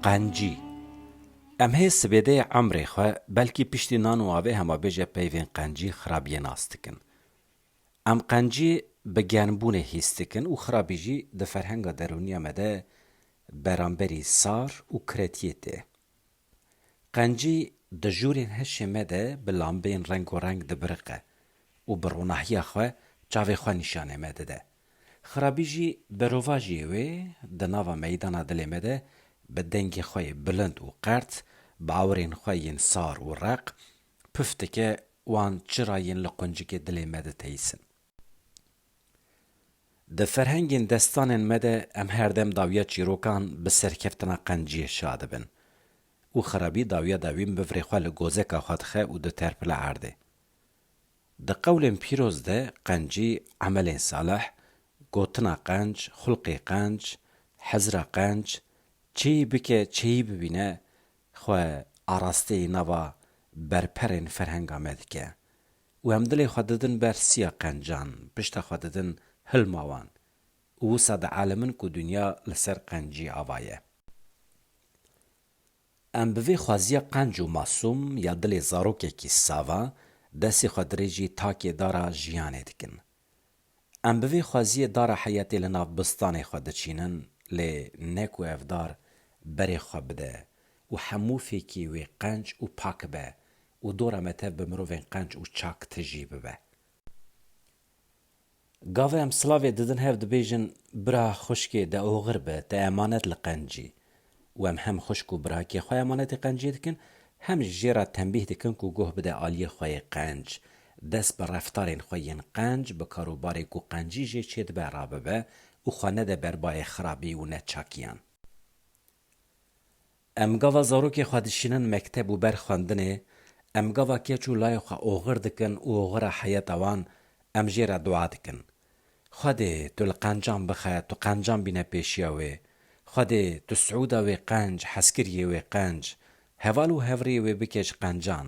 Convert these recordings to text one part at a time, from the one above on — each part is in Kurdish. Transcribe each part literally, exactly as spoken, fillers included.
Qencî. Em hê sibêdeyê emrê xwe belkî piştî nan û avê hema bêje peyvên qencî xirabiyê nas dikin. Em qencî bi genbûnê hîs dikin û xirabî jî di ferhenga derûniya me de beramberî sar û kiretiyê tê. Qencî di jûrên hişê me de bi lambeyên rengoreng dibiriqe û bi ronahiya xwe çavê xwe nîşanê me dide. Xirabî jî berovajiyê wê di nava meydana dilê me de bi dengê xwe yê bilind û qert, bi awirên xwe yên sar û req, pif dike, wan çira yên li quncikê dilê me diteyîsin. Di ferhengên destanên me de em her dem dawiya çîrokan bi serkeftina qenciyê şa dibin û xirabî dawiya dawîn bivirê xwe li gozeka xwe dixe û diterpile erdê. Di qewlên pîroz de qencî emelên salih, gotina qenc, xulqê qenc, hizra qenc, çêyî bike, çêyî bibîne, xwe arasteyî nava berperên ferhenga me dike û em dilê xwe didin ber siya qencan, pişta xwe didin hilma wan û wisa dialimin ku dinya li ser qencî ava ye. Em bi vê xweziya qenc û masûm ya dilê zarokekî sava destê xwe dirêjî takê dara jiyanê dikin. Em bi vê xweziyê dara heyetê li nav bistanê xwe diçînin, lê ne ku ev dar berê xwe bide û hemû fêkî wê qenc û pak be û dora me tev bi mirovên qenc û çak tijî bibe. Gava em silavê didin hev dibêjin, bira xwişkê de oxir be, te emanet li qencî. Û em hem xwişk û birakê xwe emanetê qenciyê dikin, hem jî jê re tembîh dikin ku guh bide aliyê xwe yê qenc, dest bi reftarên xwe yên qenc, bi karûbarê ku qencî jê çêdibe rabibe û xwe nede ber bayê xirabî û neçakiyan. Em gava zarokê xwe dişînin mekteb û ber xwendinê, em gava keç û layê xwe oxir dikin û oxira heyeta wan, em jê re dua dikin. Xwedê, tu li qencan bixe, tu qencan bîne pêşiya wê. Xwedê, tu siûda wê qenc, hezkiriyê wê qenc, heval û hevriyê wê bike ji qencan.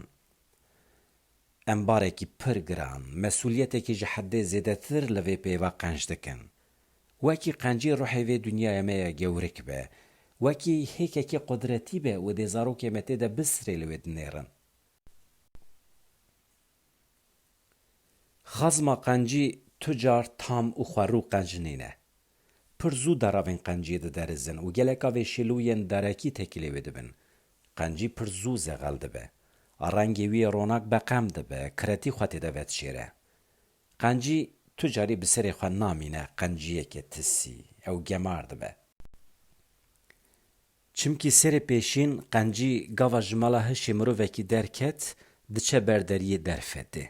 Em barekî pir giran, mesûliyetekî ji hedê zêdetir li vê peyva qenc dikin. Wekî qencî ruhê vê dinyaya me ya gewrik be, wekî hêkekî qudretî be û dê zarokê me tê de bisrê li wê dinêrin. Xazma qencî tu car tam û xwerû qenc nîne. Pir zû deravên qenciyê diderizin û geleka vê şêlûyên derekî tekîlê wê dibin. Qencî pir zû zexel dibe. Rengê wî yê ronak beqem dibe, kiretî xwe tê de vedişêre. Qencî tu carî bi serê xwe namîne qenciyeke tisî, ew gemar dibe. Çimkî serê pêşîn qencî gava ji mala hişê mirovekî derket, diçe ber deriyê derfetê.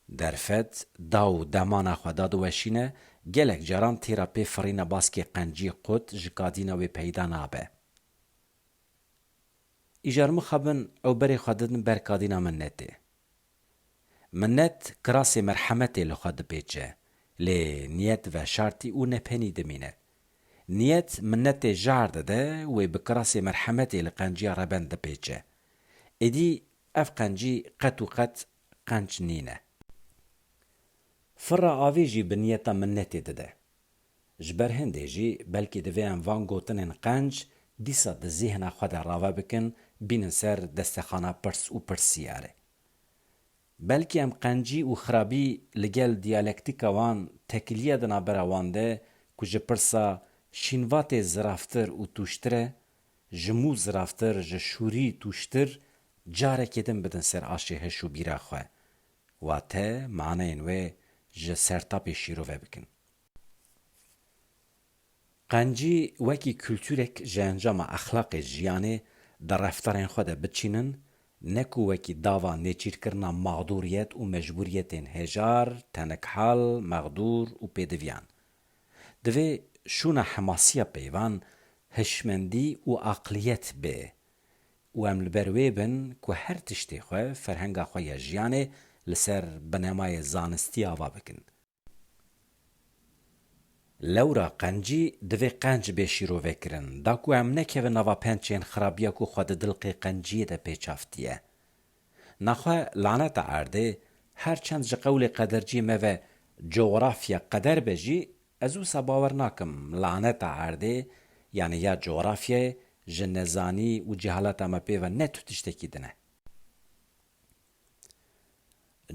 Derfet, da û demana xwe dadiweşîne, gelek caran têra pê firîna baskê qencî qut ji kadîna wê peyda nabe. Îcar mixabin ew berê xwe didin ber kadîna minnetê. Minnet kirasê merhemetê li xwe dipêçe, lê niyet veşartî û nepenî dimîne. Niyet minnetê jar dide, wê bi kirasê merhemetê li qenciya reben dipêçe. Êdî ev qencî qet û qet qenc nîne. Firra avê jî bi niyeta minnetê dide. Ji ber hindê jî belkî divê em van gotinên qenc dîsa di zîhna xwe de rave bikin, bînin ser destexana pirs û pirsiyarê. Belkî em qencî û xirabî li gel diyalektîka wan, tekiliya di navbera wan de ku ji pirsa şînvatê ziraftir û tûjtir e, ji mû ziraftir, ji şûrî tûjtir, carekê din bidin ser aşê hiş û bîra xwe. Wate maneyên wê ji sertapê şîrove bikin. Qencî wekî kulturek ji encama exlaqê jiyanê di reftarên xwe de biçînin, ne ku wekî dava nêçîrkirina mexdûriyet û mecbûriyetên hejar, tenikhal, mexdûr û pêdiviyan. Divê şûna hemasiya peyvan, hişmendî û aqliyet bê û em li ber wê bin ku her tiştê xwe, ferhenga xwe ya jiyanê li ser binemayê zanistî ava bikin. Lewra qencî divê qenc bê şîrovekirin, da ku em nekevin nava pençên xirabiya ku xwe di dilqê qenciyê de pêçavtiye. Naxwe laneta erdê, her çend ji qewlê qederciyê me ve coğrafya qeder be jî, ez wisa bawer nakim laneta erdê, yanî ya coğrafyayê, ji nezanî û cehaleta me pê ve ne tu tiştekî din e.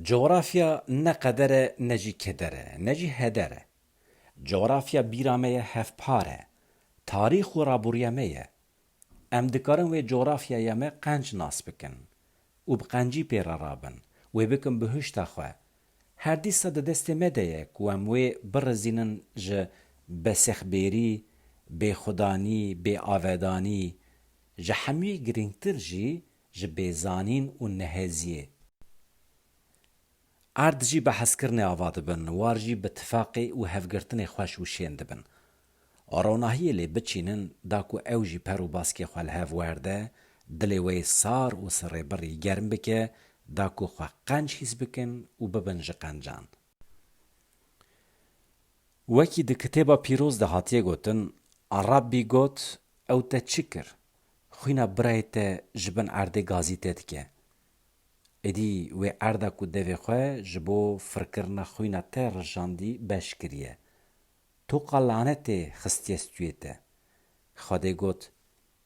Coğrafya ne qeder e, ne jî keder e, ne jî heder e. Coğrafya bîra me ye hevpar e. Tarîx û rabûriya me ye. Em dikarin wê coğrafyaya me qenc nas bikin û bi qencî pê re rabin, wê bikin bihuşta xwe. Her dîsa di destê me de ye ku em wê birizînin ji besexbêrî, bêxudanî, bêavedanî, ji hemûyê girîngtir jî ji bêzanîn û neheziyê. Erd jî bi hezkirinê ava dibin, war jî bi tifaqê û hevgirtinê xweş û şên dibin. Ronahiyê lê biçînin, da ku ew jî per û baskê xwe li hev werde, dilê wê sar û sirê birî germ bike, da ku xwe qenc hîs bikin û bibin ji qencan. Wekî di Kitêba Pîroz de hatiye gotin, Rebbî got, Ew te çi kir? Xwîna birayê te ji bin erdê gazî te dike. Êdî wê erda ku devê xwe ji bo firkirina xwîna te rijandî beş kiriye. Toqa lanetê xistiye stûyê te. Xwedê got,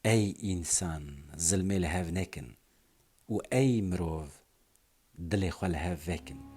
Ey însan, zilmê li hev nekin û ey mirov, dilê xwe li hev vekin.